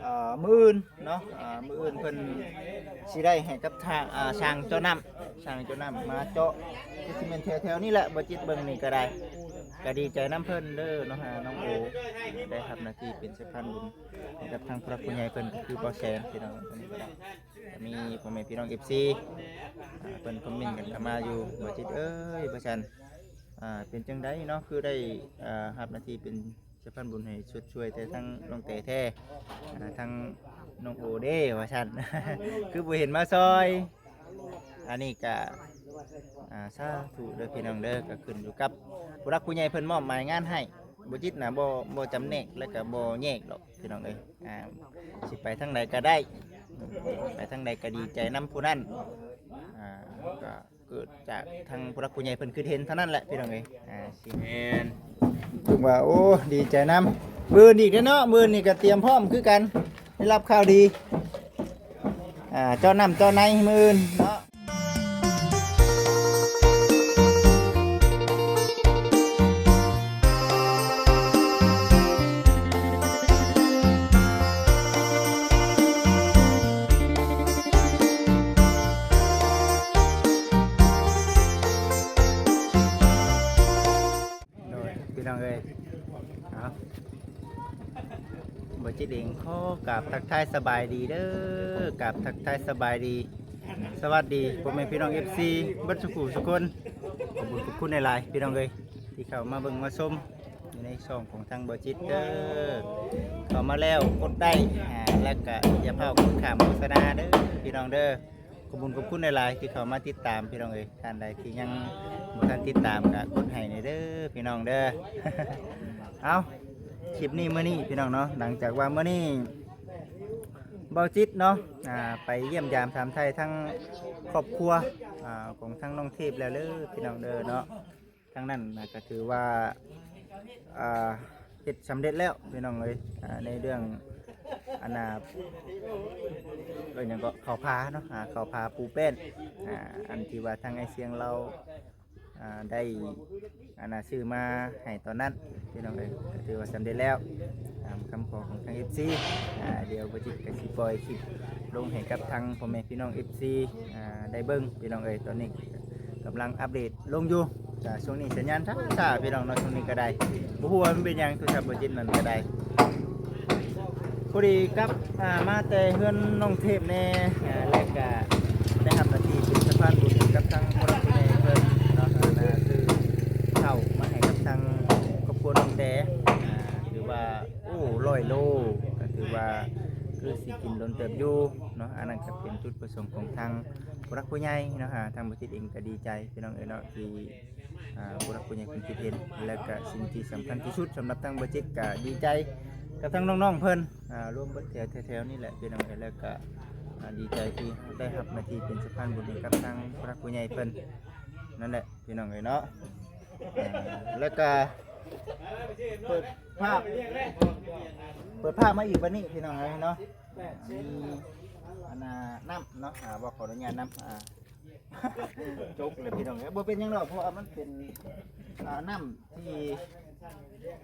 ອ່າ ມື້ອື່ນເນາະ ອ່າ ມື້ອື່ນເພິ່ນຊິໄດ້ໃຫ້ກັບທາງ ອ່າ ຊ່າງເຈາະນ້ຳ ຊ່າງເຈາະນ້ຳມາເຈາະ ຄືຊິແມ່ນແຖວໆນີ້ແຫຼະ ບໍ່ຈິດເບິ່ງນີ້ກໍໄດ້ ກໍດີໃຈນຳເພິ່ນເດີເນາະ ຫານ້ອງໂອ ໄດ້ຮັບໜ້າທີ່ເປັນສະພານບຸນໃຫ້ກັບທາງຜູ້ຫຼັກຜູ້ໃຫຍ່ເພິ່ນ ກໍຄືບໍ່ແສນ ພີ່ນ້ອງ ເພິ່ນກໍໄດ້ ກໍມີພໍ່ແມ່ພີ່ນ້ອງເອັຟຊີ ອ່າ ເພິ່ນຄອມເມັນກັນເຂົ້າມາຢູ່ ບໍ່ຈິດເອີຍ ວ່າຊັ້ນ ອ່າ ເປັນຈັ່ງໃດເນາະ ຄືໄດ້ ອ່າ ຮັບໜ້າທີ່ເປັນ ສະພານບຸນໃຫ້ຊົດຊ່ວຍແຕ່ທາງນ້ອງແຕແທ້ ອ່າ ທາງນ້ອງໂອເດ້ວ່າຊັ້ນ ຄືບໍ່ເຫັນມາຊ່ອຍ ອັນນີ້ກະ ອ່າ ສາທຸເດີພີ່ນ້ອງເດີ ກະຂຶ້ນຢູ່ກັບຜູ້ຫຼັກຜູ້ໃຫຍ່ເພິ່ນມອບໝາຍງານໃຫ້ ບໍ່ຈິດນະ ບໍ່ ບໍ່ຈຳແນກ ແລະກະບໍ່ແຍກດອກພີ່ນ້ອງເອີຍ ອ່າ ຊິໄປທາງໃດກະໄດ້ ໄປທາງໃດກະດີໃຈນຳຜູ້ນັ້ນ ອ່າ ກະ ເກີດຈາກທາງຜູ້ຫຼັກຜູ້ໃຫຍ່ເພິ່ນຄິດເຫັນເທົ່ານັ້ນແຫຼະພີ່ນ້ອງເອີຍ ອ່າ ຊິແມ່ນ ເພິ່ນວ່າ ໂອ້ ດີໃຈນຳ ມື້ອື່ນອີກເດ້ເນາະ ມື້ອື່ນນີ້ກໍຕຽມພ້ອມຄືກັນ ໄດ້ຮັບຂ່າວດີ ອ່າ ເຈາະນ້ຳເຈາະໃນມື້ອື່ນເນາະ. ໂດຍ ພີ່ນ້ອງເອີຍ ເອົາ ບໍ່ຈິດເອງຂໍກາບທັກທາຍສະບາຍດີເດີ ກາບທັກທາຍສະບາຍດີ ສະຫວັດດີພໍ່ແມ່ພີ່ນ້ອງເອັຟຊີເບິດສູ່ຜູ້ສູ່ຄົນ ຂອບຄຸນຂອບຄຸນຫຼາຍໆ ພີ່ນ້ອງເອີຍ ທີ່ເຂົ້າມາເບິ່ງມາຊົມຢູ່ໃນຊ່ອງຂອງທາງບໍ່ຈິດເດີ ເຂົ້າມາແລ້ວກົດໄລ້ ອ່າ ແລ້ວກະຢ່າພາດກົດຂ້າມໂຄສະນາເດີ ພີ່ນ້ອງເດີ ຂອບຄຸນຂອບຄຸນຫຼາຍໆ ທີ່ເຂົ້າມາຕິດຕາມ ພີ່ນ້ອງເອີຍ ທ່ານໃດທີ່ຍັງບໍ່ທັນຕິດຕາມກະກົດໃຫ້ແດ່ເດີ ພີ່ນ້ອງເດີ ເອົາ ຄລິບນີ້ມື້ນີ້ ພີ່ນ້ອງເນາະ ຫຼັງຈາກວ່າມື້ນີ້ເບົາຈິດເນາະ ອ່າ ໄປຢ້ຽມຢາມຖາມໄຖ່ທັງຄອບຄົວ ອ່າ ຂອງທັງນ້ອງເທບແລ້ວເດີ ພີ່ນ້ອງເດີເນາະ ທາງນັ້ນນະກໍຖືວ່າ ອ່າ ເຮັດສຳເລັດແລ້ວພີ່ນ້ອງເອີຍ ອ່າ ໃນເລື່ອງ ອັນນ່າ ເອີ້ນຫຍັງເກາະ ເຂົ້າຜາເນາະ ອ່າ ເຂົ້າຜາປູແປ້ນ ອ່າ ອັນທີ່ວ່າທາງອ້າຍຊຽງລາວ ອ່າ ໄດ້ ອັນນ່າ ຊື້ມາໃຫ້ຕອນນັ້ນ ພີ່ນ້ອງເອີຍ ກໍຖືວ່າສຳເລັດແລ້ວ ຕາມຄຳຂໍຂອງທາງເອັຟຊີ ອ່າ ດຽວບໍ່ຈິດກໍຊິປ່ອຍຄລິບລົງໃຫ້ກັບທາງພໍ່ແມ່ພີ່ນ້ອງເອັຟຊີ ອ່າ ໄດ້ເບິ່ງ ພີ່ນ້ອງເອີຍ ຕອນນີ້ກຳລັງອັບເດດລົງຢູ່ ກໍຊ່ວງນີ້ສັນຍານຊ້າໆ ພີ່ນ້ອງເນາະ ຊ່ວງນີ້ກໍໄດ້ ບໍ່ຮູ້ວ່າມັນເປັນຫຍັງ ໂທລະສັບບໍ່ຈິດນັ້ນກໍໄດ້ ພໍດີກັບ ອ່າ ມາແຕ່ເຮືອນນ້ອງເທບແດ່ ອ່າ ແລະກະໄດ້ຮັບໜ້າທີ່ເປັນສະພານບຸນກັບທາງຜູ້ຫຼັກຜູ້ໃຫຍ່ເພິ່ນເນາະ ອ່າ ຊື້ເຂົ້າມາໃຫ້ກັບທາງຄອບຄົວນ້ອງແຕ ອ່າ ຖືວ່າ ໂອ້ ຮ້ອຍໂລ ກໍຖືວ່າຄືຊິກິນດົນເຕີບຢູ່ເນາະ ອັນນັ້ນກໍເປັນຈຸດປະສົງຂອງທາງຜູ້ຫຼັກຜູ້ໃຫຍ່ເນາະ ອ່າ ທາງບໍ່ຈິດເອງກໍດີໃຈ ພີ່ນ້ອງເອີຍເນາະ ທີ່ ອ່າ ຜູ້ຫຼັກຜູ້ໃຫຍ່ເພິ່ນຄິດເຫັນ ແລະກະສິ່ງທີ່ສຳຄັນທີ່ສຸດສຳລັບທາງບໍ່ຈິດກະດີໃຈກັບທາງນ້ອງໆເພິ່ນ ອ່າ ລວມເບິດແຖວ ແຖວໆນີ້ແຫຼະ ພີ່ນ້ອງເອີຍ ແລະກະ ອ່າ ດີໃຈທີ່ໄດ້ຮັບໜ້າທີ່ເປັນສະພານບຸນໃຫ້ກັບທາງຜູ້ຫຼັກຜູ້ໃຫຍ່ເພິ່ນນັ້ນແຫຼະ ພີ່ນ້ອງເອີຍເນາະ ອ່າ ແລະກະເປີດພາບ ເປີດພາບມາອີກບັດນີ້ ພີ່ນ້ອງເອີຍເນາະ ມີ ອັນນ່າ ນ້ຳເນາະ ອ່າ ບໍ່ຂໍອະນຸຍາດນຳ ອ່າ ຈົກເລີຍພີ່ນ້ອງເອີຍ ບໍ່ເປັນຫຍັງດອກ ເພາະວ່າມັນເປັນ ອ່າ ນ້ຳທີ່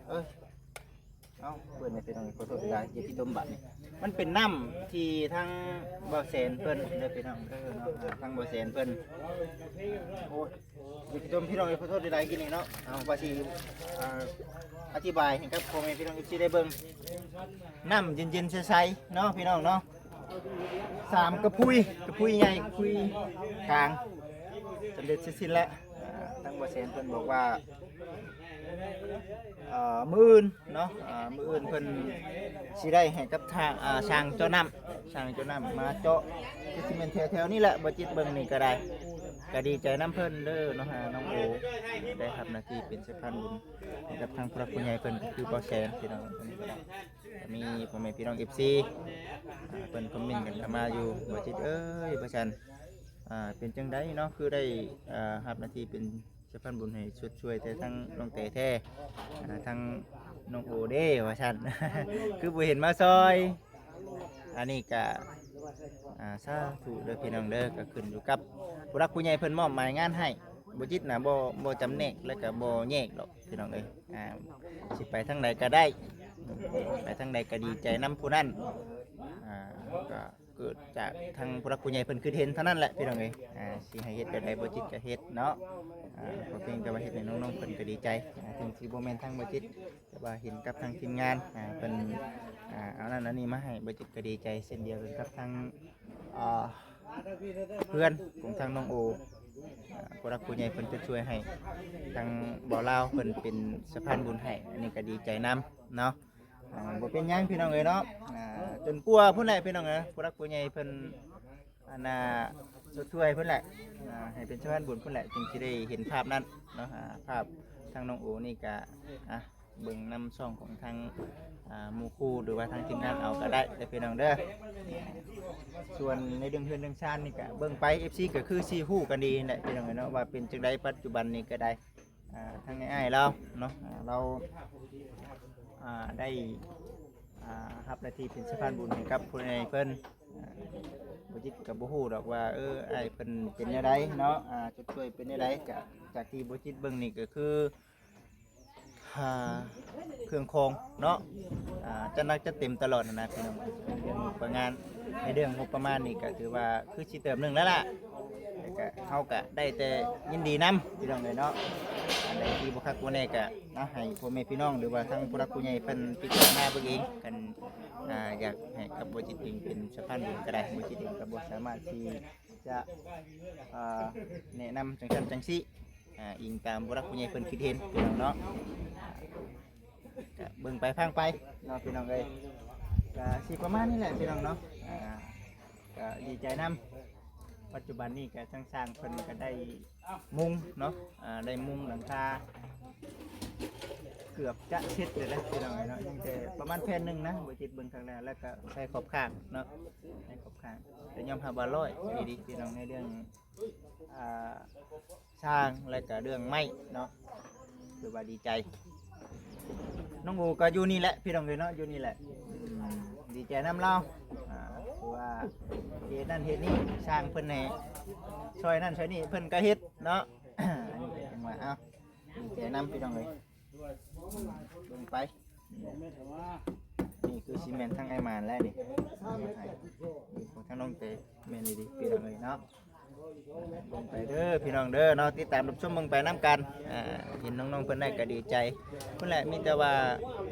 ເອີ ເອົ້າ ເປີດໃຫ້ພີ່ນ້ອງ ຂໍໂທດຫຼາຍ ຢ່າຊິຕົມບາດນີ້ ມັນເປັນນ້ຳທີ່ທາງບ່າວແສນເພິ່ນເດີພີ່ນ້ອງເດີເນາະ ອ່າ ທາງບ່າວແສນເພິ່ນ ໂອ້ຍ ຢູ່ທີ່ຕົ້ນ ພີ່ນ້ອງເອີຍ ຂໍໂທດຫຼາຍໆ ກິນນີ້ເນາະ ເອົາ ວ່າຊິ ອ່າ ອະທິບາຍໃຫ້ກັບພໍ່ແມ່ພີ່ນ້ອງເອັຟຊີໄດ້ເບິ່ງ ນ້ຳເຢັນໆ ໃສໆ ເນາະ ພີ່ນ້ອງເນາະ ສາມກະພຸຍ ກະພຸຍໃຫຍ່ ກະພຸຍກາງ ສຳເລັດເສັດສິ້ນແລ້ວ ອ່າ ທາງບ່າວແສນເພິ່ນບອກວ່າ ເອີ ມື້ອື່ນເນາະ ອ່າ ມື້ອື່ນເພິ່ນຊິໄດ້ໃຫ້ກັບທາງ ອ່າ ຊ່າງເຈາະນ້ຳ ຊ່າງເຈາະນ້ຳມາເຈາະ ຄືຊິແມ່ນແຖວໆນີ້ແຫຼະ ບໍ່ຈິດເບິ່ງນີ້ກໍໄດ້ ກໍດີໃຈນຳເພິ່ນເດີເນາະ ອ່າ ນ້ອງໂອ ໄດ້ຮັບໜ້າທີ່ເປັນສະພານບຸນໃຫ້ກັບທາງຜູ້ຫຼັກຜູ້ໃຫຍ່ເພິ່ນ ກໍຄືບ່າວແສນ ພີ່ນ້ອງເພິ່ນກໍໄດ້ ກໍມີພໍ່ແມ່ພີ່ນ້ອງເອັຟຊີ ອ່າ ເພິ່ນຄອມເມັນກັນເຂົ້າມາຢູ່ ບໍ່ຈິດເອີຍ ວ່າຊັ້ນ ອ່າ ເປັນຈັ່ງໃດເນາະ ຄືໄດ້ ອ່າ ຮັບໜ້າທີ່ເປັນ ສະພານບຸນໃຫ້ຊົດຊ່ວຍແຕ່ທາງນ້ອງແຕແທ້ ອ່າ ທາງນ້ອງໂອເດ້ວ່າຊັ້ນ ຄືບໍ່ເຫັນມາຊ່ອຍ ອັນນີ້ກະ ອ່າ ສາທຸເດີພີ່ນ້ອງເດີ ກໍຂຶ້ນຢູ່ກັບຜູ້ຫຼັກຜູ້ໃຫຍ່ເພິ່ນມອບໝາຍງານໃຫ້ ບໍ່ຈິດນະ ບໍ່ ບໍ່ຈຳແນກ ແລະກະບໍ່ແຍກດອກພີ່ນ້ອງເອີຍ ອ່າ ຊິໄປທາງໃດກະໄດ້ ໄປທາງໃດກະດີໃຈນຳຜູ້ນັ້ນ ກໍເກີດຈາກທາງຜູ້ຫຼັກຜູ້ໃຫຍ່ເພິ່ນຄິດເຫັນເທົ່ານັ້ນແຫຼະພີ່ນ້ອງເອີຍ. ອ່າ ຊິໃຫ້ເຮັດແບບໃດ ບໍ່ຈິດກໍເຮັດເນາະ. ອ່າ ກໍພຽງແຕ່ວ່າເຮັດໃຫ້ນ້ອງໆເພິ່ນກໍດີໃຈ. ອ່າ ເຖິງຊິບໍ່ແມ່ນທາງບໍ່ຈິດ ແຕ່ວ່າເຫັນກັບທາງທີມງານ ອ່າ ເພິ່ນ ອ່າ ເອົານັ້ນເອົານີ້ມາໃຫ້ ບໍ່ຈິດກໍດີໃຈເຊັ່ນດຽວກັນກັບທາງ ອ່າ ເພື່ອນຂອງທາງນ້ອງໂອ ອ່າ ຜູ້ຫຼັກຜູ້ໃຫຍ່ເພິ່ນຈະຊ່ວຍໃຫ້ ທາງບ່າວລາວເພິ່ນເປັນສະພານບຸນໃຫ້ ອັນນີ້ກໍດີໃຈນຳເນາະ. ອ່າ ບໍ່ເປັນຫຍັງພີ່ນ້ອງເອີຍເນາະ. ອ່າ ຈົນກວ່າພຸ້ນແຫຼະພີ່ນ້ອງເອີຍ ຜູ້ຫຼັກຜູ້ໃຫຍ່ເພິ່ນ ອັນນ່າ ຊົດຊ່ວຍພຸ້ນແຫຼະ. ອ່າ ໃຫ້ເປັນສະພານບຸນພຸ້ນແຫຼະ ຈຶ່ງຊິໄດ້ເຫັນພາບນັ້ນເນາະ. ອ່າ ພາບທາງນ້ອງໂອນີ້ກະ ອ່າ ເບິ່ງນຳຊ່ອງຂອງທາງ ອ່າ ໝູ່ຄູ່ ຫຼືວ່າທາງທີມງານເອົາກໍໄດ້ເດີພີ່ນ້ອງເດີ. ສ່ວນໃນເລື່ອງເຮືອນເລື່ອງຊານນີ້ກະເບິ່ງໄປ ເອັຟຊີ ກໍຄືຊິຮູ້ກັນດີແຫຼະພີ່ນ້ອງເອີຍເນາະ ວ່າເປັນຈັ່ງໃດປັດຈຸບັນນີ້ກໍໄດ້. ອ່າ ທາງອ້າຍລາວເນາະ ອ່າ ລາວ ອ່າ ໄດ້ ອ່າ ຮັບໜ້າທີ່ເປັນສະພານບຸນໃຫ້ກັບຜູ້ໃຫຍ່ເພິ່ນ. ອ່າ ບໍ່ຈິດກໍບໍ່ຮູ້ດອກວ່າ ເອີ ອ້າຍເພິ່ນເປັນແນວໃດເນາະ ອ່າ ຈຸດຊ່ວຍເປັນແນວໃດ. ຈາກ ຈາກທີ່ບໍ່ຈິດເບິ່ງນີ້ກໍຄື ອ່າ ເຄື່ອງຂອງເນາະ ອ່າ ຈັດໜັກຈັດເຕັມຕະຫຼອດຫັ້ນນະພີ່ນ້ອງ. ເລື່ອງງົບປະມານ ໃນເລື່ອງງົບປະມານນີ້ກໍຖືວ່າຄືຊິເຕີບໜຶ່ງແລ້ວລະ ແຕ່ກໍ ເຮົາກໍໄດ້ແຕ່ຍິນດີນຳພີ່ນ້ອງເອີຍເນາະ. ອັນໃດທີ່ບໍ່ຄັກບໍ່ແນ່ກໍເນາະ ໃຫ້ພໍ່ແມ່ພີ່ນ້ອງ ຫຼືວ່າທາງຜູ້ຫຼັກຜູ້ໃຫຍ່ເພິ່ນພິຈາລະນາເບິ່ງເອງ. ຄັນ ອ່າ ຢາກໃຫ້ກັບບໍ່ຈິດເປັນ ເປັນສະພານບຸນກໍໄດ້ ບໍ່ຈິດເອງກໍບໍ່ສາມາດທີ່ຈະ ອ່າ ແນະນຳຈັ່ງຊັ້ນຈັ່ງຊີ້ ອ່າ ອີງຕາມຜູ້ຫຼັກຜູ້ໃຫຍ່ເພິ່ນຄິດເຫັນພີ່ນ້ອງເນາະ. ກະເບິ່ງໄປຟັງໄປເນາະພີ່ນ້ອງເອີຍ. ກະຊິປະມານນີ້ແຫຼະພີ່ນ້ອງເນາະ. ອ່າ ກະດີໃຈນຳ ປັດຈຸບັນນີ້ກະທາງຊ່າງເພິ່ນກະໄດ້ມຸງເນາະ ອ່າ ໄດ້ມຸງຫຼັງຄາເກືອບຈະເສັດແລ້ວພີ່ນ້ອງເອີຍເນາະ. ຍັງແຕ່ປະມານແຜ່ນໜຶ່ງນະ ບໍ່ຈິດເບິ່ງຄັ້ງແລ້ວ ແລ້ວກະໃສ່ຂອບຂ້າງເນາະ ໃສ່ຂອບຂ້າງ. ແຕ່ຍອມຮັບວ່າລ້ອຍດີໆ ພີ່ນ້ອງ ໃນເລື່ອງ ອ່າ ຊ່າງ ແລະກະເລື່ອງໄມ້ເນາະ ຖືວ່າດີໃຈ. ນ້ອງໂອກໍຢູ່ນີ້ແຫຼະພີ່ນ້ອງເອີຍເນາະ ຢູ່ນີ້ແຫຼະ. ອືມ ດີໃຈນຳລາວ ອ່າ ຄືວ່າເຮັດນັ້ນເຮັດນີ້ ຊ່າງເພິ່ນໃຫ້ຊ່ອຍນັ້ນຊ່ອຍນີ້ ເພິ່ນກໍເຮັດເນາະ. ອັນນີ້ກໍຈັ່ງວ່າ ເອົ້າ ດີໃຈນຳພີ່ນ້ອງເອີຍ. ເບິ່ງໄປ ນີ້ຄືຊິແມ່ນທາງອ້າຍມານແລ້ວນີ້ ນີ້ຂອງທາງນ້ອງເຕ ແມ່ນອີ່ຫຼີພີ່ນ້ອງເອີຍເນາະ. ເບິ່ງໄປເດີພີ່ນ້ອງເດີເນາະ ຕິດຕາມຮັບຊົມເບິ່ງໄປນຳກັນ. ອ່າ ເຫັນນ້ອງໆເພິ່ນໄດ້ກໍດີໃຈພຸ້ນແຫຼະ. ມີແຕ່ວ່າ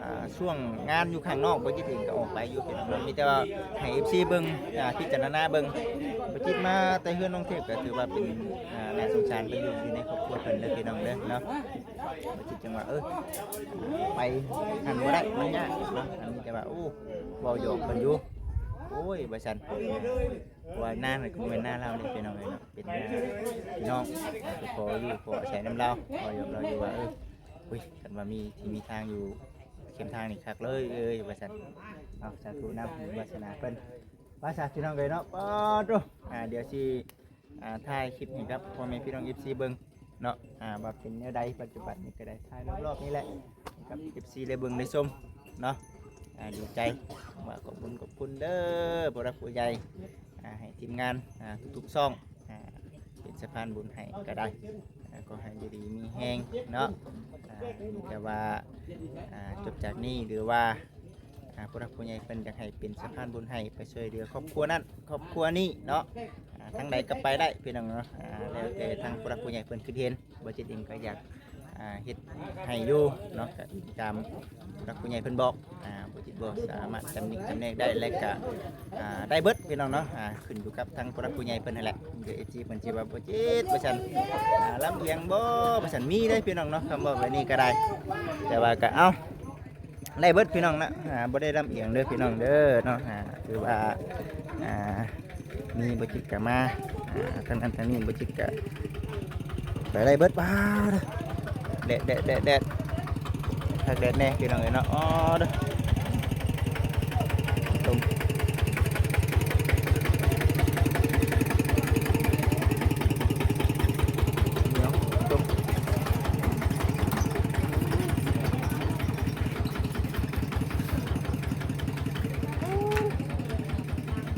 ອ່າ ຊ່ວງງານຢູ່ຂ້າງນອກ ບໍ່ຈິດເອງກໍອອກໄປຢູ່ພີ່ນ້ອງເນາະ. ມີແຕ່ວ່າໃຫ້ເອັຟຊີເບິ່ງ ອ່າ ພິຈາລະນາເບິ່ງ. ບໍ່ຈິດມາແຕ່ເຮືອນນ້ອງເທບກໍຖືວ່າເປັນ ອ່າ ໜ້າສົງສານເພິ່ນຢູ່ ຢູ່ໃນຄອບຄົວເພິ່ນເດີພີ່ນ້ອງເດີເນາະ. ບໍ່ຈິດຈັ່ງວ່າ ເອີ ໄປຫັ້ນບໍ່ໄດ້ ມັນຍາກເນາະ. ອັນນີ້ແຕ່ວ່າ ໂອ້ ເວົ້າຫຍອກເພິ່ນຢູ່ ໂອ້ຍ ວ່າຊັ້ນ. ເພາະວ່າໜ້ານັ້ນກໍບໍ່ແມ່ນໜ້າລາວເດ້ພີ່ນ້ອງເອີຍເນາະ ເປັນໜ້າພີ່ນ້ອງ ອ່າ ໄປຂໍຢູ່ຂໍອາໄສນຳລາວ. ເວົ້າຫຍອກລາວຢູ່ວ່າ ເອີ ອຸ້ຍ ຄັນວ່າມີທີ່ມີທາງຢູ່ເຄັມທາງນີ້ຄັກເລີຍເອີຍ ວ່າຊັ້ນ. ເອົາ ສາທຸນຳບຸນວາສະໜາເພິ່ນ. ວ່າຊັ້ນພີ່ນ້ອງເອີຍເນາະ ປາໂຕ ອ່າ ດຽວຊິ ອ່າ ຖ່າຍຄລິບໃຫ້ກັບພໍ່ແມ່ພີ່ນ້ອງເອັຟຊີເບິ່ງເນາະ ອ່າ ວ່າເປັນແນວໃດ. ປັດຈຸບັນນີ້ກໍໄດ້ຖ່າຍລອບໆນີ້ແຫຼະ ໃຫ້ກັບເອັຟຊີໄດ້ເບິ່ງໄດ້ຊົມເນາະ. ອ່າ ດີໃຈ ວ່າຂອບຄຸນ ຂອບຄຸນເດີຜູ້ຫຼັກຜູ້ໃຫຍ່ ອ່າ ໃຫ້ທີມງານ ອ່າ ທຸກໆຊ່ອງ ອ່າ ເປັນສະພານບຸນໃຫ້ກໍໄດ້. ອ່າ ຂໍໃຫ້ຢູ່ດີມີແຮງເນາະ. ອ່າ ມີແຕ່ວ່າ ອ່າ ຈົບຈາກນີ້ ຫຼືວ່າ ອ່າ ຜູ້ຫຼັກຜູ້ໃຫຍ່ເພິ່ນຢາກໃຫ້ເປັນສະພານບຸນໃຫ້ໄປຊ່ວຍເຫຼືອຄອບຄົວນັ້ນຄອບຄົວນີ້ເນາະ. ອ່າ ທາງໃດກໍໄປໄດ້ພີ່ນ້ອງເນາະ. ອ່າ ແລ້ວແຕ່ທາງຜູ້ຫຼັກຜູ້ໃຫຍ່ເພິ່ນຄິດເຫັນ. ບໍ່ຈິດເອງກໍຢາກ ອ່າ ເຮັດໃຫ້ຢູ່ເນາະ ກໍອີງຕາມຜູ້ຫຼັກຜູ້ໃຫຍ່ເພິ່ນບອກ. ອ່າ ບໍ່ຈິດບໍ່ສາມາດຈຳນິຈຳແນກໄດ້ ແລະກະ ອ່າ ໄດ້ເບິດພີ່ນ້ອງເນາະ. ອ່າ ຂຶ້ນຢູ່ກັບທາງຜູ້ຫຼັກຜູ້ໃຫຍ່ເພິ່ນຫັ້ນແຫຼະ. ເດີ ເອັຟຊີເພິ່ນຊິວ່າບໍ່ຈິດວ່າຊັ້ນ ອ່າ ລຳອຽງບໍ່ວ່າຊັ້ນ ມີເດ້ພີ່ນ້ອງເນາະ ຄຳເວົ້າແບບນີ້ກໍໄດ້. ແຕ່ວ່າກໍເອົາ ໄດ້ເບິດພີ່ນ້ອງນະ. ອ່າ ບໍ່ໄດ້ລຳອຽງເດີພີ່ນ້ອງເດີເນາະ. ອ່າ ຖືວ່າ ອ່າ ມີບໍ່ຈິດກະມາ ອ່າ ທາງນັ້ນທາງນີ້ບໍ່ຈິດກະໄປໄດ້ເບິດ. ປາດ ແດດ ແດດ ແດດ ແດດ ຄັກແດດແນ່ພີ່ນ້ອງເອີຍເນາະ. ອໍ ເດີ ລົມ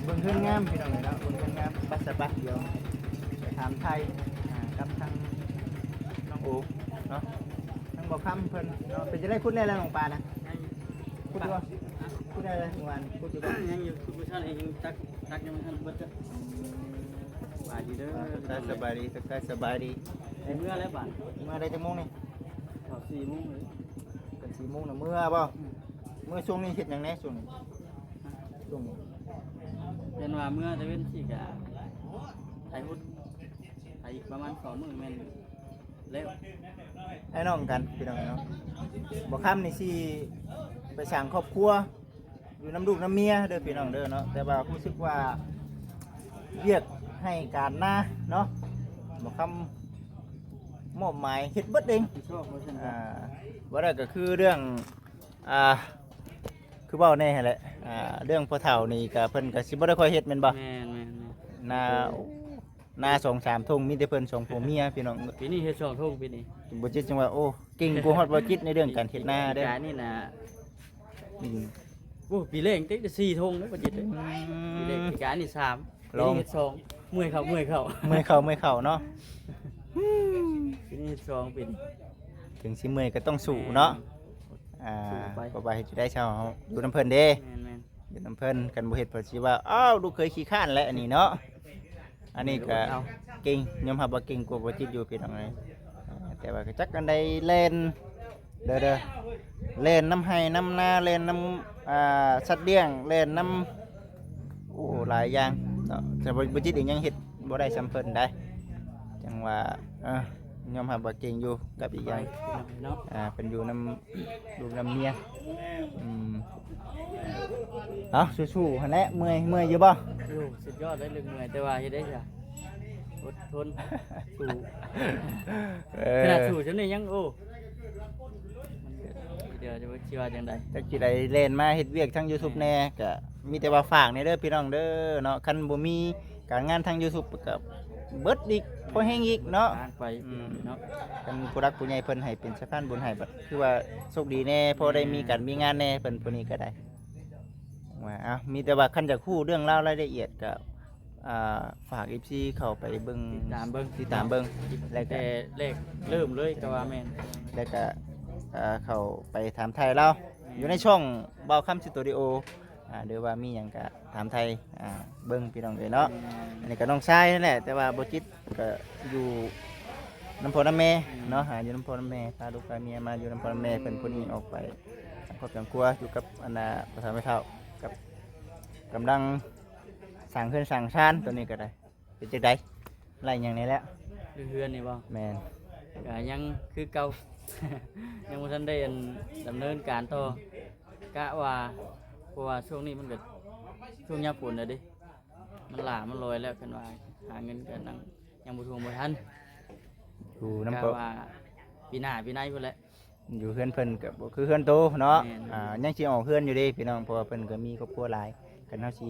ເບິ່ງເຮືອນງາມພີ່ນ້ອງເອີຍເນາະ ເບິ່ງເຮືອນງາມ. ໄປຊະ ໄປ ດຽວໄປຖາມໄຖ່ ອ່າ ກັບທາງນ້ອງໂອເນາະ ທາງບໍ່ຄຳເພິ່ນເນາະ. ເປັນຈັ່ງໃດ ຂຸດແລ້ວ ແລ້ວນ້ອງປານະ ຂຸດຢູ່ບໍ່? ຂຸດ ໄດ້ແລ້ວ ເມື່ອວານນີ້ ຍັງຢູ່ ມື້ເຊົ້ານີ້ຍັງຕັກ ຕັກຍັງບໍ່ທັນເບິດເດີ. ສະບາຍດີເດີ ທັກທາຍສະບາຍດີ ທັກທາຍສະບາຍດີ. ໄດ້ເມືອແລ້ວບາດ ເມືອໄດ້ຈັກໂມງນີ້? ເຂົ້າສີ່ໂມງເລີຍ ເປັນສີ່ໂມງນະ ເມືອບໍ່? ອືມ ເມືອ. ຊ່ວງນີ້ເຮັດຫຍັງແດ່ ຊ່ວງນີ້? ຊ່ວງນີ້ ເຫັນວ່າເມືອຕາເວັນຊີ້ກະໄຖຮຸດ ໄຖອີກປະມານສອງມື້ແມ່ນ ແລ້ວ ອ້າຍນ້ອງກັນພີ່ນ້ອງເນາະ. ບໍ່ຄຳນີ້ຊິໄປສ້າງຄອບຄົວຢູ່ນຳລູກນຳເມຍເດີພີ່ນ້ອງເດີເນາະ, ແຕ່ວ່າຮູ້ສຶກວ່າວຽກໃຫ້ການນາເນາະ ບໍ່ຄຳມອບໝາຍເຮັດເບິດເອງ. ອ່າ ບໍ່ໄດ້ກໍຄືເລື່ອງ ອ່າ ຄືເວົ້າແນ່ຫັ້ນແຫຼະ ອ່າ ເລື່ອງພໍ່ເຖົ້ານີ້ກໍເພິ່ນກໍຊິບໍ່ໄດ້ຄ່ອຍເຮັດແມ່ນບໍ່? ແມ່ນໆໆ ນາ ນາສອງສາມທົ່ງ ມີແຕ່ເພິ່ນສອງຜົວເມຍພີ່ນ້ອງ. ປີນີ້ເຮັດສອງທົ່ງປີນີ້. ບໍ່ຈິດຈຶ່ງວ່າ ໂອ້ ເກັ່ງກວ່າຮອດບໍ່ຈິດໃນເລື່ອງການເຮັດນາເດ້. ການນີ້ນະ ອືມ ໂອ້ ປີແລກຕິໄດ້ສີ່ທົ່ງເດ້ບໍ່ຈິດເດ້. ອືມ ປີແລກ ປີກາຍນີ້ສາມ ປີນີ້ເຮັດສອງ ເມື່ອຍເຂົ້າ ເມື່ອຍເຂົ້າ ເມື່ອຍເຂົ້າ ເມື່ອຍເຂົ້າເນາະ. ປີນີ້ເຮັດສອງ ປີນີ້ ເຖິງຊິເມື່ອຍກໍຕ້ອງສູ້ເນາະ. ອ່າ ສູ້ໄປ ເພາະວ່າເຮັດຈັ່ງໃດຊາວເຮົາຢູ່ນຳເພິ່ນເດ້. ແມ່ນໆ ຢູ່ນຳເພິ່ນ ຄັນບໍ່ເຮັດເພິ່ນຊິວ່າ ອ້າວ ລູກເຂີຍຂີ້ຄ້ານແຫຼະ ອັນນີ້ເນາະ. ອັນນີ້ກໍເກັ່ງ ຍອມຮັບວ່າເກັ່ງກວ່າບໍ່ຈິດຢູ່ພີ່ນ້ອງເອີຍ. ແຕ່ວ່າກໍຈັກອັນໃດ ແລ່ນເດີ ແລ່ນນຳໄຮ່ນຳນາ ແລ່ນນຳ ອ່າ ສັດລ້ຽງ ແລ່ນນຳ ໂອ້ ຫຼາຍຢ່າງເນາະ. ແຕ່ວ່າບໍ່ຈິດເອງຍັງເຮັດບໍ່ໄດ້ສ່ຳເພິ່ນໃດ. ຈັ່ງວ່າ ເອີ ຍອມຮັບວ່າເກັ່ງຢູ່ ກັບອີກຢ່າງ ໄປເນາະ ອ່າ ເພິ່ນຢູ່ນຳລູກນຳເມຍ. ອືມ ເອົາ ສູ້ໆ ຫັ້ນແຫຼະ. ເມື່ອຍ ເມື່ອຍຢູ່ບໍ່? ໂອ້ ສຸດຍອດເລີຍ ເລື່ອງເມື່ອຍ ແຕ່ວ່າເຮັດໄດ້ຊະ ອົດທົນ ສູ້. ເອີ ຂະໜາດສູ້ຊ່ຳນີ້ຍັງ ໂອ້ ມັນກໍ ດຽວຈະຊິວ່າຈັ່ງໃດ ຈັກຊິໄດ້ແລ່ນມາເຮັດວຽກທາງ YouTube ແດ່. ກໍມີແຕ່ວ່າຝາກແດ່ເດີພີ່ນ້ອງເດີເນາະ. ຄັນບໍ່ມີການງານທາງ YouTube ກໍເບິດອີກ ພໍແຮງອີກເນາະ ທາງໄປ ອືມ ເນາະ. ຄັນຜູ້ຫຼັກຜູ້ໃຫຍ່ເພິ່ນໃຫ້ເປັນສະພານບຸນໃຫ້ ບັດຄືວ່າໂຊກດີແດ່ ພໍໄດ້ມີການມີງານແດ່ ເພິ່ນຜູ້ນີ້ກໍໄດ້. ວ່າ ເອົ້າ ມີແຕ່ວ່າຄັນຢາກຮູ້ເລື່ອງລາວລາຍລະອຽດກໍ ອ່າ ຝາກ ເອັຟຊີ ເຂົ້າໄປເບິ່ງ ຕິດຕາມເບິ່ງ ຕິດຕາມເບິ່ງ ແລ້ວກໍ ແຕ່ແລກເລີ່ມເລີຍກໍວ່າແມ່ນ ແລ້ວກໍ ເຂົ້າໄປຖາມໄຖ່ລາວ ແມ່ນ ຢູ່ໃນຊ່ອງບ່າວຄຳ Studio ອ່າ ຫຼືວ່າມີຫຍັງກໍຖາມໄຖ່ ອ່າ ເບິ່ງພີ່ນ້ອງເອີຍເນາະ. ແມ່ນ ອັນນີ້ກໍນ້ອງຊາຍນັ້ນແຫຼະ ແຕ່ວ່າບໍ່ຈິດກໍຢູ່ນຳພໍ່ນຳແມ່ເນາະ. ແມ່ນ ຫາຢູ່ນຳພໍ່ນຳແມ່ ພາລູກພາເມຍມາຢູ່ນຳພໍ່ນຳແມ່ເພິ່ນ ອືມ ຜູ້ນີ້ອອກໄປ ສ້າງຄອບສ້າງຄົວ ຢູ່ກັບອັນນ່າ ພໍ່ເຖົ້າແມ່ເຖົ້າ ກັບ ກຳລັງສ້າງເຮືອນສ້າງຊານ ໂຕນີ້ກໍໄດ້. ເປັນຈັ່ງໃດ ໄລ່ຫຍັງແດ່ແລ້ວ? ເລື່ອງເຮືອນນີ້ບໍ່? ແມ່ນ ກະຍັງຄືເກົ່າ ຍັງບໍ່ທັນໄດ້ອັນ ດຳເນີນການຕໍ່ ກະວ່າ ເພາະວ່າຊ່ວງນີ້ມັນກະ ຊ່ວງຍາມຝົນແລ້ວເດ້ ມັນຫຼາມັນລອຍແລ້ວ ຄັນວ່າຫາເງິນກະຍັງ ຍັງບໍ່ທວງບໍ່ທັນ ຢູ່ນຳ ກະວ່າປີໜ້າປີໃນພຸ້ນແຫຼະ. ຢູ່ເຮືອນເພິ່ນກໍບໍ່ຄືເຮືອນໂຕເນາະ. ແມ່ນ ອ່າ ຍັງຊິອອກເຮືອນຢູ່ເດ້ພີ່ນ້ອງ ເພາະວ່າເພິ່ນກໍມີຄອບຄົວຫຼາຍ. ຄັນເຮົາຊິ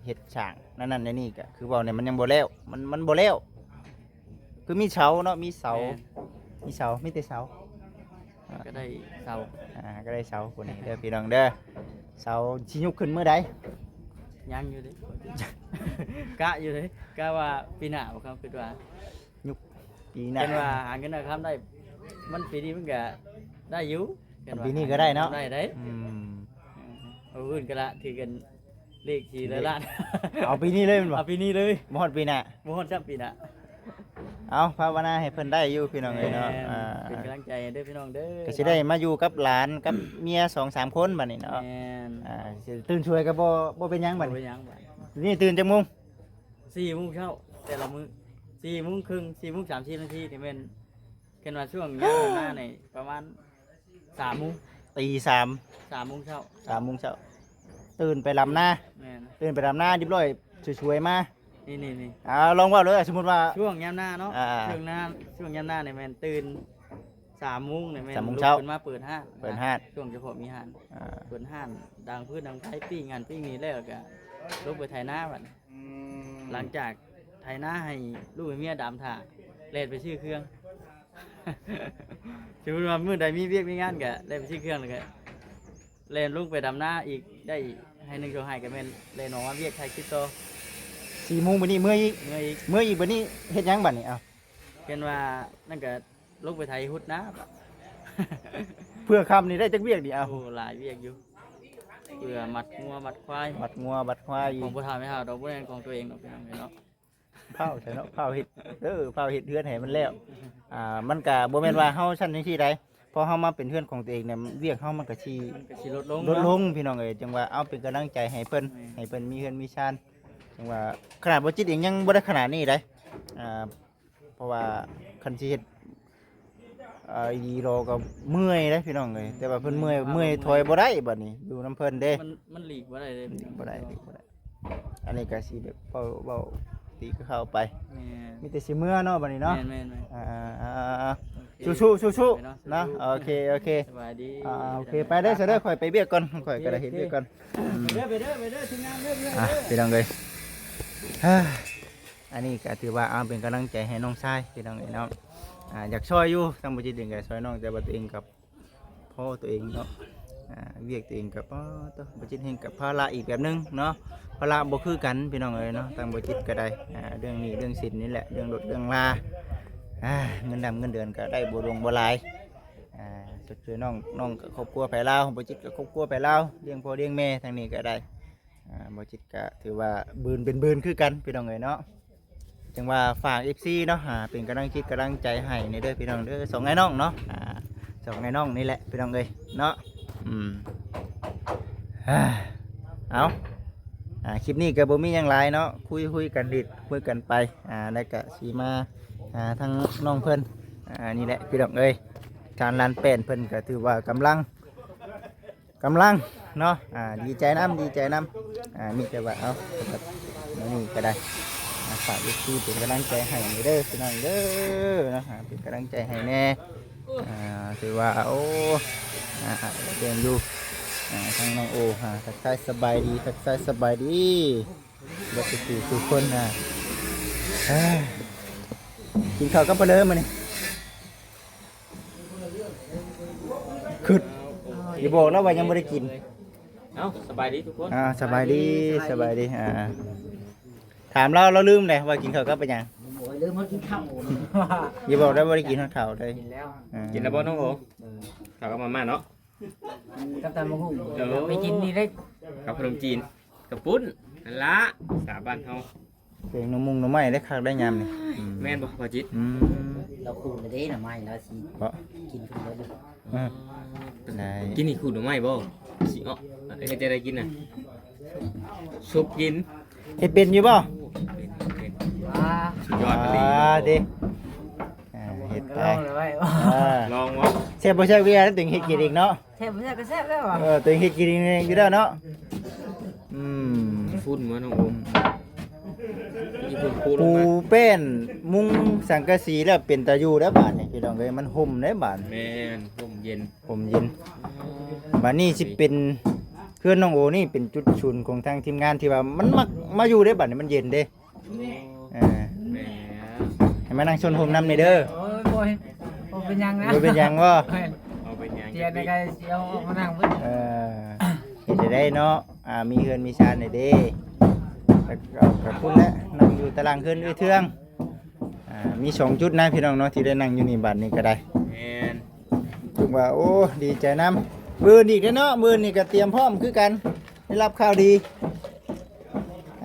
ເຮັດສ້າງນັ້ນໆ ແນວນີ້ກໍຄືເວົ້ານີ້ ມັນຍັງບໍ່ແລ້ວ ມັນ ມັນບໍ່ແລ້ວ ຄືມີເສົາເນາະ ມີເສົາ. ແມ່ນ ມີເສົາ ມີແຕ່ເສົາ ອ່າ ກໍໄດ້ເສົາ ອ່າ ກໍໄດ້ເສົາຜູ້ນີ້ເດີພີ່ນ້ອງເດີ. ເສົາຊິຍົກຂຶ້ນມື້ໃດ? ຍັງຢູ່ເດ້ ກະຢູ່ເດ້ ກະວ່າປີໜ້າບໍ່ ຄຳຄິດວ່າ ຍຸກປີໜ້າ ເພິ່ນວ່າຫາເງິນຫາຄຳໄດ້ ມັນປີນີ້ມັນກະໄດ້ຢູ່ ເພິ່ນວ່າ ປີນີ້ກໍໄດ້ເນາະ ໄດ້ໄດ໋. ອືມ ເອີ ມື້ອື່ນກໍລະຖືກັນເລກສີ່ຮ້ອຍລ້ານ. ເອົາປີນີ້ເລີຍແມ່ນບໍ່? ເອົາປີນີ້ເລີຍ ບໍ່ຮອດປີໜ້າ ບໍ່ຮອດຊ້ຳປີໜ້າ. ເອົາ ພາວະນາໃຫ້ເພິ່ນໄດ້ຢູ່ພີ່ນ້ອງເອີຍເນາະ. ແມ່ນ ອ່າ ເປັນກຳລັງໃຈເດີພີ່ນ້ອງເດີ ກໍຊິໄດ້ມາຢູ່ກັບຫຼານກັບເມຍສອງສາມຄົນບັດນີ້ເນາະ. ແມ່ນ ອ່າ ຊິຕື່ນຊ່ວຍກໍບໍ່ ບໍ່ເປັນຫຍັງບັດນີ້. ບໍ່ເປັນຫຍັງບັດນີ້ ຕື່ນຈັກໂມງ? ສີ່ໂມງເຊົ້າແຕ່ລະມື້ ສີ່ໂມງເຄິ່ງ ສີ່ໂມງສາມສິບນາທີນີ້ແມ່ນ ຄັນວ່າຊ່ວງຍາມນານີ້ປະມານສາມໂມງ ຕີສາມ ສາມໂມງເຊົ້າ ສາມໂມງເຊົ້າ ຕື່ນໄປດຳນາ. ແມ່ນ ຕື່ນໄປດຳນາຮຽບຮ້ອຍ ສວຍໆ ມາ ນີ້ໆໆ. ອ່າ ລອງເວົ້າເລີຍ ສົມມຸດວ່າຊ່ວງຍາມນາເນາະ ອ່າ ຊ່ວງນາ ຊ່ວງຍາມນານີ້ແມ່ນຕື່ນສາມໂມງນີ້ແມ່ນ ສາມໂມງເຊົ້າ ລຸກຂຶ້ນມາເປີດຮ້ານ ເປີດຮ້ານ ຊ່ວງສະເພາະມີຮ້ານ ອ່າ ເປີດຮ້ານ ດາງຟືນດາງໄຟ ປີ້ງຫັ້ນປີ້ງນີ້ແລ້ວ ແລ້ວກະລົງໄປໄຖນາບັດນີ້. ອືມ ຫຼັງຈາກໄຖນາໃຫ້ລູກໃຫ້ເມຍດຳຖ້າ ແລ່ນໄປຊື້ເຄື່ອງ ສົມມຸດວ່າມື້ໃດມີວຽກມີງານກະແລ່ນໄປຊື້ເຄື່ອງ ແລ້ວກະແລ່ນລົງໄປດຳນາອີກ ໄດ້ໄຮ່ໜຶ່ງສອງໄຮ່ກະແມ່ນແລ່ນອອກມາວຽກຖ່າຍຄລິບຕໍ່. ສີ່ໂມງບັດນີ້ເມືອອີກ ເມືອອີກ ເມືອອີກບັດນີ້ເຮັດຫຍັງບັດນີ້? ເອົ້າ ເຫັນວ່ານັ້ນກະລົງໄປໄຖຮຸດນາ ເພື່ອຄ່ຳນີ້ໄດ້ຈັກວຽກນີ້? ເອົ້າ ໂອ້ ຫຼາຍວຽກຢູ່. ເພື່ອມັດງົວມັດຄວາຍ ມັດງົວມັດຄວາຍ ຂອງຜູ້ເຖົ້າແມ່ເຖົ້າດອກ ບໍ່ແມ່ນຂອງຕົວເອງດອກ ພີ່ນ້ອງເອີຍເນາະ. ພ້າວຊະເນາະ ພ້າວເຮັດ ເອີ ພ້າວເຮັດເຮືອນໃຫ້ມັນແລ້ວ. ອ່າ ມັນກະບໍ່ແມ່ນວ່າເຮົາຊັ້ນຈັ່ງຊີ້ໃດ ພໍເຮົາມາເປັນເຮືອນຂອງຕົວເອງນີ້ ວຽກເຮົາມັນກະຊິ ມັນກະຊິລົດລົງ ລົດລົງ ເນາະ ພີ່ນ້ອງເອີຍ. ຈັ່ງວ່າເອົາເປັນກຳລັງໃຈໃຫ້ເພິ່ນ ແມ່ນ ໃຫ້ເພິ່ນມີເຮືອນມີຊານ. ຈັ່ງວ່າຂະໜາດບໍ່ຈິດເອງຍັງບໍ່ໄດ້ຂະໜາດນີ້ໃດ ອ່າ ເພາະວ່າຄັນຊິເຮັດ ອ່າ ອີ່ຫຼີລໍກໍເມື່ອຍເດ້ພີ່ນ້ອງເອີຍ. ແຕ່ວ່າເພິ່ນເມື່ອຍ ເມື່ອຍຖອຍບໍ່ໄດ້ບັດນີ້ ຢູ່ນຳເພິ່ນເດ້ ມັນ ມັນຫຼີກບໍ່ໄດ້ເດ້ ຫຼີກບໍ່ໄດ້ ຫຼີກບໍ່ໄດ້. ອັນນີ້ກໍຊິແບບເວົ້າ ເວົ້າຕີກັບເຂົາໄປ ແມ່ນ ມີແຕ່ຊິເມືອເນາະບັດນີ້ເນາະ. ແມ່ນໆໆ ອ່າໆໆ ໂອເຄ ສູ້ໆ ສູ້ໆ ໄປເນາະ ເນາະ ສູ້ໆ ໂອເຄ ໂອເຄ ສະບາຍດີ ອ່າໆ ໂອເຄ ໄປເດີ ໄປເດີ ສະເດີ ຂ້ອຍໄປວຽກກ່ອນ ຂ້ອຍກໍໄດ້ເຮັດວຽກກ່ອນ. ໂອເຄ ອືມ ໄປເດີ ໄປເດີ ໄປເດີ ທີມງານເດີ ພີ່ນ້ອງເດີ ອ່າ ພີ່ນ້ອງເອີຍ ອັນນີ້ກໍຖືວ່າເອົາເປັນກຳລັງໃຈໃຫ້ນ້ອງຊາຍ ພີ່ນ້ອງເອີຍເນາະ. ອ່າ ຢາກຊ່ອຍຢູ່ ທາງບໍ່ຈິດເອງກໍຊ່ອຍນ້ອງ ແຕ່ວ່າຕົວເອງກໍພໍຕົວເອງເນາະ ອ່າ ວຽກຕົວເອງກໍ ປາດໂທ້ ບໍ່ຈິດເອງກໍພາລະອີກແບບໜຶ່ງເນາະ ພາລະບໍ່ຄືກັນ ພີ່ນ້ອງເອີຍເນາະ. ທາງບໍ່ຈິດກໍໄດ້ ອ່າ ເລື່ອງໜີ້ເລື່ອງສິນນີ້ແຫຼະ ເລື່ອງລົດເລື່ອງລາ ອ່າ ເງິນດຳເງິນເດືອນກໍໄດ້ບໍ່ຫຼວງບໍ່ຫຼາຍ ອ່າ ຊົດເຊີຍນ້ອງ ນ້ອງກໍຄອບຄົວໄປລາວ ບໍ່ຈິດກໍຄອບຄົວໄປລາວ ລ້ຽງພໍ່ລ້ຽງແມ່ ທາງນີ້ກໍໄດ້ ອ່າ ບໍ່ຈິດກະຖືວ່າບືນເປັນບືນຄືກັນ ພີ່ນ້ອງເອີຍເນາະ. ຈັ່ງວ່າຝາກເອັຟຊີເນາະ ອ່າ ເປັນກຳລັງຈິດກຳລັງໃຈໃຫ້ແດ່ເດີພີ່ນ້ອງເດີ ສອງອ້າຍນ້ອງເນາະ ອ່າ ສອງອ້າຍນ້ອງນີ້ແຫຼະພີ່ນ້ອງເອີຍເນາະ. ອືມ ເອົາ ອ່າ ຄລິບນີ້ກໍບໍ່ມີຫຍັງຫຼາຍເນາະ ຄຸຍ ຄຸຍກັນຫຼິ້ນ ຄຸຍກັນໄປ ອ່າ ແລ້ວກະຊິມາ ອ່າ ທາງນ້ອງເພິ່ນ ອ່າ ນີ້ແຫຼະພີ່ນ້ອງເອີຍ. ທາງຫຼານແປ້ນເພິ່ນກໍຖືວ່າກຳລັງ ກຳລັງເນາະ ອ່າ ດີໃຈນຳ ດີໃຈນຳ ອ່າ ມີແຕ່ວ່າ ເອົາ ແບບນີ້ກໍໄດ້ ອ່າ ຝາກເອັຟຊີເປັນກຳລັງໃຈໃຫ້ແດ່ເດີພີ່ນ້ອງເດີເນາະ ອ່າ ເປັນກຳລັງໃຈໃຫ້ແດ່. ອ່າ ຖືວ່າ ໂອ້ ອ່າ ເບິ່ງຢູ່ ອ່າ ທາງນ້ອງໂອ ອ່າ ທັກທາຍສະບາຍດີ ທັກທາຍສະບາຍດີເບິດສູ່ຜູ້ສູ່ຄົນ ອ່າ ເອີ ກິນເຂົ້າກັບປາເລີມື້ນີ້. ຄຶດ ຢ່າບອກລາວວ່າຍັງບໍ່ໄດ້ກິນ. ເອົ້າ ສະບາຍດີທຸກຄົນ ອ່າ ສະບາຍດີ ສະບາຍດີ ອ່າ ຖາມລາວ ລາວລືມແລ້ວວ່າກິນເຂົ້າກັບຫຍັງ. ໂອ້ຍ ລືມເຮົາກິນເຂົ້າ ຢ່າບອກລາວບໍ່ໄດ້ກິນຮອດເຂົ້າເລີຍ. ກິນແລ້ວ ອ່າ ກິນແລ້ວບໍ່ນ້ອງໂອ? ເອີ ເຂົ້າກັບມາມ່າເນາະ ກິນກັບຕຳບັກຫຸ່ງ. ເອີ ໄປກິນນີ້ເດ້ ກັບຂະໜົມຈີນ ກະປຸ້ນ ຫັ້ນລະ ສາບ້ານເຮົາ. ແກງໜໍ່ມຸງໜໍ່ໄມ້ໄດ້ຄັກໄດ້ຍາມນີ້. ອືມ ແມ່ນບໍ່ພໍ່ຈິດ? ອືມ ລາວຂູດແລ້ວເດ້ໜໍ່ໄມ້ ລາວຊິ ບໍ່ ກິນເພິ່ນເບິດຢູ່. ເອີ ໄດ້ ກິນນີ້ຂູດໜໍ່ໄມ້ບໍ່? ຊິເອາະ ເຮັດຈັ່ງໃດກິນນະ? ຊຸບກິນ. ເຮັດເປັນຢູ່ບໍ່? ເປັນ ເປັນ ວ້າ ສຸດຍອດອີ່ຫຼີ ອ່າ ເດ້ ອ່າ ເຮັດໄປ ລອງເລີຍ ເອີ ລອງບໍ່? ແຊບບໍ່ແຊບຄືກັນ ຕົວເອງເຮັດກິນເອງເນາະ. ແຊບບໍ່ແຊບກໍແຊບແລ້ວຫວາ. ເອີ ຕົວເອງເຮັດກິນເອງຢູ່ແລ້ວເນາະ. ອືມ ຝຸ່ນມານ້ອງໂອມ ມີຝຸ່ນປູລົງມາ ປູແປ້ນມຸງສັງກະສີແລ້ວເປັນຕາຢູ່ແລ້ວບາດນີ້ ພີ່ນ້ອງເອີຍ ມັນຮົ່ມເດ້ບາດ. ແມ່ນ ຮົ່ມເຢັນ ຮົ່ມເຢັນ. ບາດນີ້ຊິເປັນເຮືອນນ້ອງໂອນີ້ເປັນຈຸດສູນຂອງທາງທີມງານ ທີ່ວ່າມັນມັກມາຢູ່ເດ້ ບາດນີ້ມັນເຢັນເດ້. ເອີ ແມ່ນແລ້ວ ໃຫ້ມານັ່ງຊົນໂຮມນຳແດ່ເດີ. ໂອ້ຍ ບໍ່ ບໍ່ເປັນຫຍັງນະ ບໍ່ເປັນຫຍັງບໍ່? ແມ່ນ ບໍ່ເປັນຫຍັງ ເຈັບໃຈກໍຊິເອົາອອກມານັ່ງເບິ່ງ. ເອີ ເຮັດໄດ້ເນາະ ອ່າ ມີເຮືອນມີຊານແດ່ເດ້. ແລ້ວກໍຂອບຄຸນແຫຼະ ນັ່ງຢູ່ຕາລ່າງເຮືອນເອື້ອຍເທືອງ. ອ່າ ມີສອງຈຸດນະພີ່ນ້ອງເນາະ ທີ່ໄດ້ນັ່ງຢູ່ນີ້ ບາດນີ້ກໍໄດ້. ແມ່ນ ຖືວ່າ ໂອ້ ດີໃຈນຳ. ມື້ອື່ນອີກເດ້ເນາະ ມື້ອື່ນນີ້ກໍຕຽມພ້ອມຄືກັນ ໄດ້ຮັບຂ່າວດີ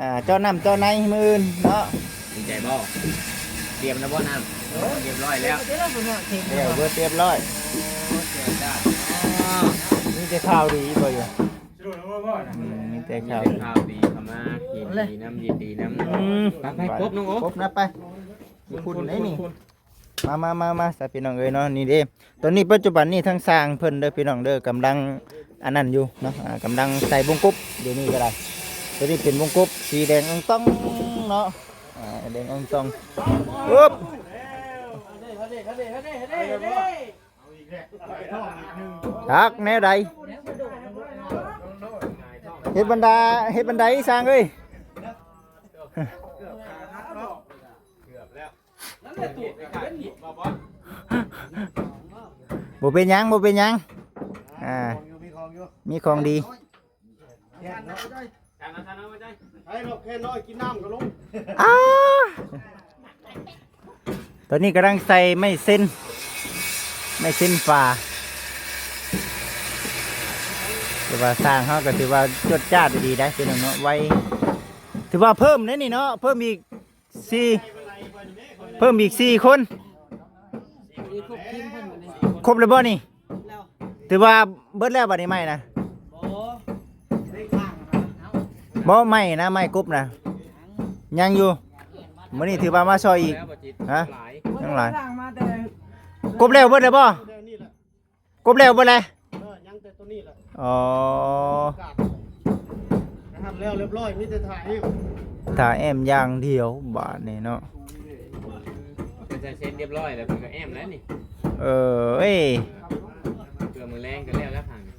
ອ່າ ເຈາະນ້ຳເຈາະໃນມື້ອື່ນເນາະ. ດີໃຈບໍ່? ຕຽມແລ້ວບໍ່ນ້ຳ? ໂອ້ ຮຽບຮ້ອຍແລ້ວ ແລ້ວເບິດຮຽບຮ້ອຍ. ໂອ້ ເຈົ້າ ມີແຕ່ຂ່າວດີບໍ່ຢູ່? ອືມ ມີແຕ່ຂ່າວ ມີແຕ່ຂ່າວດີເຂົ້າມາ ຍິນດີນຳ ຍິນດີນຳ. ອືມ ໄປໆ ພົບນ້ອງໂອ ພົບນະ ໄປ. ພຸ້ນໆ ໄດ້ນີ້ ພຸ້ນໆ ມາໆໆ ຊະພີ່ນ້ອງເອີຍເນາະ. ນີ້ເດ້ ຕອນນີ້ປັດຈຸບັນນີ້ທາງຊ່າງເພິ່ນເດີພີ່ນ້ອງເດີ ກຳລັງອັນນັ້ນຢູ່ເນາະ ອ່າ ກຳລັງໃສ່ວົງກົບ ດຽວນີ້ກໍໄດ້. ຕົວນີ້ເປັນວົງກົບສີແດງອ່ອງຕ່ອງເນາະ ອ່າ ແດງອ່ອງຕ່ອງ. ປຶບ ຈັກແນວໃດ ເຮັດບັນດາ ເຮັດບັນໄດຊ່າງເອີຍ. ບໍ່ເປັນຫຍັງ ບໍ່ເປັນຫຍັງ ອ່າ ມີຂອງຢູ່ ມີຂອງຢູ່ ມີຂອງດີ. ໃຫ້ເນາະ ແຄ່ນ້ອຍກິນນ້ຳກໍລົງ. ອ້າ ຕອນນີ້ກຳລັງໃສ່ໄມ້ເຊັນ ໄມ້ເຊັນຝາ. ແຕ່ວ່າຊ່າງເຮົາກໍຖືວ່າຈວດຈາດດີໄດ໋ ພີ່ນ້ອງເນາະ ໄວ ຖືວ່າເພີ່ມເດ້ນີ້ເນາະ ເພີ່ມອີກສີ່ ເພີ່ມອີກສີ່ຄົນ ຄົບແລ້ວບໍ່ນີ້? ຖືວ່າເບິດແລ້ວບັດນີ້ໄມ້ນະ? ບໍ່ ໄມ້ນະ ໄມ້ກົບນະ ຍັງຢູ່ ມື້ນີ້ຖືວ່າມາຊ່ອຍອີກ ຮະ ຍັງຫຼາຍ ກົບແລ້ວເບິດແລ້ວບໍ່? ກົບແລ້ວເບິດແລ້ວ ເອີ ຍັງແຕ່ໂຕນີ້ແຫຼະ ອໍ ກາດ ນະ ແລ້ວຮຽບຮ້ອຍ ມີແຕ່ຖ້າແອ້ມ ຖ້າແອ້ມຢ່າງດຽວບາດນີ້ເນາະ ເພິ່ນໃສ່ເຊັດຮຽບຮ້ອຍແລ້ວ ເພິ່ນກໍແອ້ມແລ້ວນີ້ ເອີ ເອີຍ ເພື່ອມື້ແລງກໍແລ້ວແລ້ວທາງນີ້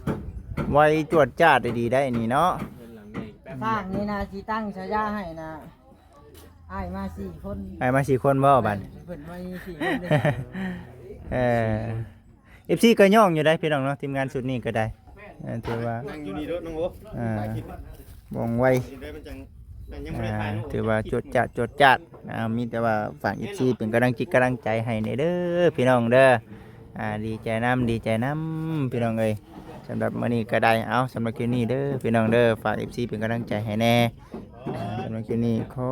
ໄວຈວດຈາດດີໄດ໋ນີ້ເນາະ ເຮືອນຫຼັງໃຫຍ່ແປັບດຽວ ສ້າງນີ້ນະ ຊິຕັ້ງສາຍາໃຫ້ນະ ອ້າຍມາສີ່ຄົນ ອ້າຍມາສີ່ຄົນບໍ່ບາດນີ້? ເພິ່ນມາສີ່ຄົນເດ້ ເອີ ເອັຟຊີກໍຍ້ອງຢູ່ໄດ໋ ພີ່ນ້ອງເນາະ ທີມງານຊຸດນີ້ກໍໄດ້ ເອີ ຖືວ່າ ນັ່ງຢູ່ນີ້ເດີນ້ອງໂອ ອ່າ ວ່ອງໄວ ເດີມັນຈັ່ງ ຍັງບໍ່ໄດ້ຖ່າຍເນາະ ອ່າ ຖືວ່າຈວດຈາດ ຈວດຈາດ ອ່າ ມີແຕ່ວ່າຝາກເອັຟຊີເປັນກຳລັງຈິດກຳລັງໃຈໃຫ້ແດ່ເດີ ພີ່ນ້ອງເດີ ອ່າ ດີໃຈນຳ ດີໃຈນຳ ພີ່ນ້ອງເອີຍ ສຳລັບມື້ນີ້ກໍໄດ້ ເອົາ ສຳລັບຄລິບນີ້ເດີ ພີ່ນ້ອງເດີ ຝາກເອັຟຊີເປັນກຳລັງໃຈໃຫ້ແດ່ ອ່າ ສຳລັບຄລິບນີ້ຂໍ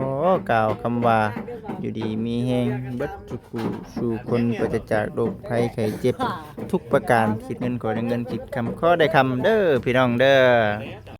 ກ່າວຄຳວ່າ ຢູ່ດີມີແຮງເບິດທຸກຜູ້ສູ່ຄົນ ປາສະຈາກໂລກໄພໄຂ້ເຈັບທຸກປະການ ຄິດເງິນຂໍໄດ້ເງິນ ຄິດຄຳຂໍໄດ້ຄຳເດີ ພີ່ນ້ອງເດີ.